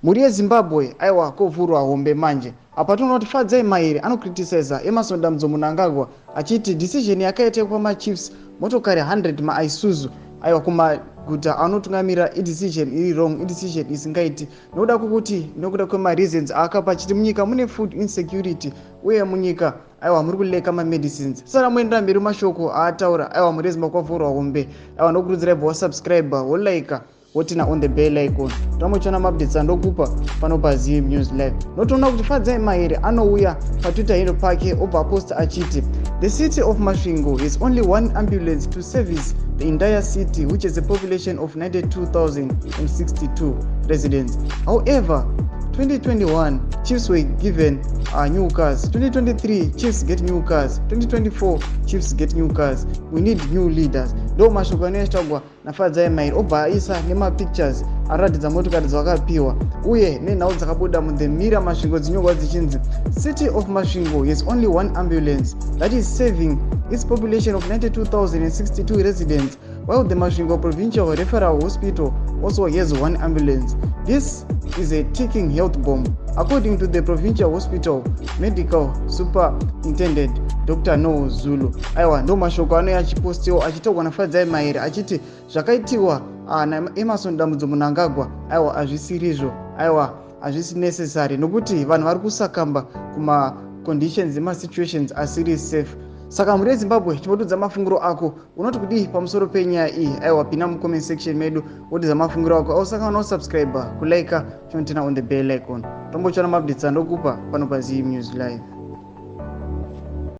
Mhuri yeZimbabwe, aiwa, kovhurwa hombe manje. Apa tinoona kuti Fadzai Mahere anocriticiza Emmerson Dambudzo Mnangagwa achiti decision yakaita yekupa machiefs motokari 100 maIsuzu, aiwa, kumaguta anotungamirira, idecision iri wrong, idecision isingaiti, nokuda kwekuti, nokuda kwemareasons aakapa achiti munyika mune food insecurity uye munyika, aiwa, muri kulacka mamedicines. Sara muendera mberi mashoko aataura. Aiwa, mhuri yeZimbabwe, kwavhurwa hombe. Aiwa, ndokurudzirai bva wasubscribe, wolike, woturn on the bell icon, tamochiona maupdates andokupa pano paZim News Live. Notoona kuti Fadzai Mahere anouya paTwitter handle pake, obva aposta achiti, "The city of Masvingo has only one ambulance to service the entire city, which is a population of 92,062 residents. However, 2021 chiefs were given new cars, 2023 chiefs get new cars, 2024 chiefs get new cars. We need new leaders." Ndo mashoko anoyachitagwa naFadzai Mahere, obva aisa nemapictures aratidza motokari dzavakapiwa uye nenhau dzakabuda muThe Mirror Masvingo dzinyorwa dzichinzi, "City of Masvingo has only one ambulance that is serving its population of 92,062 residents, while the Masvingo Provincial Referral Hospital also has one ambulance. This is a ticking health bomb," according to the provincial hospital medical superintendent, Dr No Zulu. Aiwa, ndo mashoko anouya achipostiwa achitaurwa naFadzai Mahere achiti zvakaitiwa naEmmerson Dambudzo Mnangagwa, aiwa, hazvisirizvo, aiwa, hazvisi necessary, nokuti vanhu vari kusuccumba kumaconditions emasituations asiri safe. Saka mhuri yeZimbabwe, chimbotudza mafungiro ako. Unoti kudii pamusoro penyaya iyi? Aiwa, pinda mucomment section medu, wotidza mafungiro ako. Ausakana usubscribe, kulike, chinoturn on the bell icon, tombochiona maupdates andokupa pano paZim News Live.